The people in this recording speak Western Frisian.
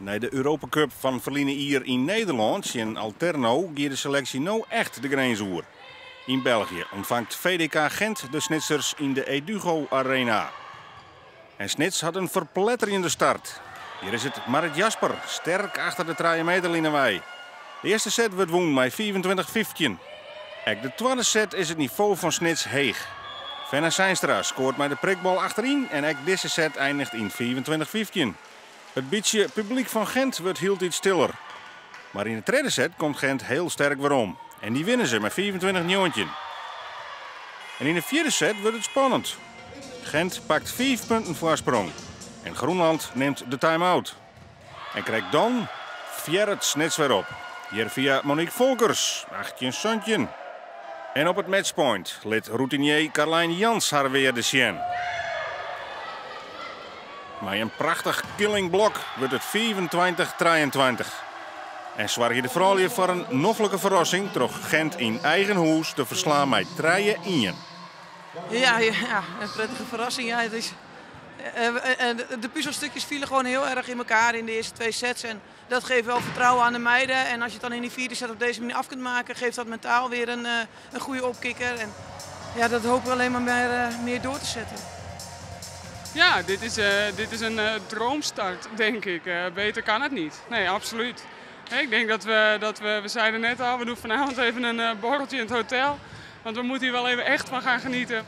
Nei de Europa Cup fan ferline jier yn Nederlân tsjin Alterno gie de seleksje no echt de grins oer. Yn België ûntfangt VDK Gent de Snitsers yn de Edugo Arena. En Snits hat in ferpletterjende start. Hjir is it Marit Jasper, sterk achter de 3 meterline wei. De earste set wurdt wûn mei 25-15. Ek de twadde set is it nivo fan Snits heech. Fenna Seinstra skoart mei de prikbal achteryn en ek dizze set einiget yn 25-15. It bytsje publyk fan Gent wurdt hieltyd stiller. Mar yn de tredde set komt Gent hiel sterk werom. En dy winne se mei 25-19. En yn de fjirde set wurdt it spannend. Gent pakt 5 punten foarsprong. En Groenland nimt de time-out. En krekt dan fearret Snits wer op. Hjir fia Monique Volkers, 18-17. En op it matchpoint lit routinier Carlijn Jans har wearde sjen. Mei in prachtich killing block wurdt it 25-23. En soargje de froulju foar in noflike ferrassing troch Gent yn eigen hûs te ferslaan mei 3-1. Ja, een prettige verrassing. Ja, het is, de puzzelstukjes vielen gewoon heel erg in elkaar in de eerste twee sets. En dat geeft wel vertrouwen aan de meiden. En als je het dan in die vierde set op deze manier af kunt maken, geeft dat mentaal weer een goede opkikker. En ja, dat hopen we alleen maar meer door te zetten. Ja, dit is een droomstart, denk ik. Beter kan het niet. Nee, absoluut. Ik denk dat we, we zeiden net al, we doen vanavond even een borreltje in het hotel. Want we moeten hier wel even echt van gaan genieten.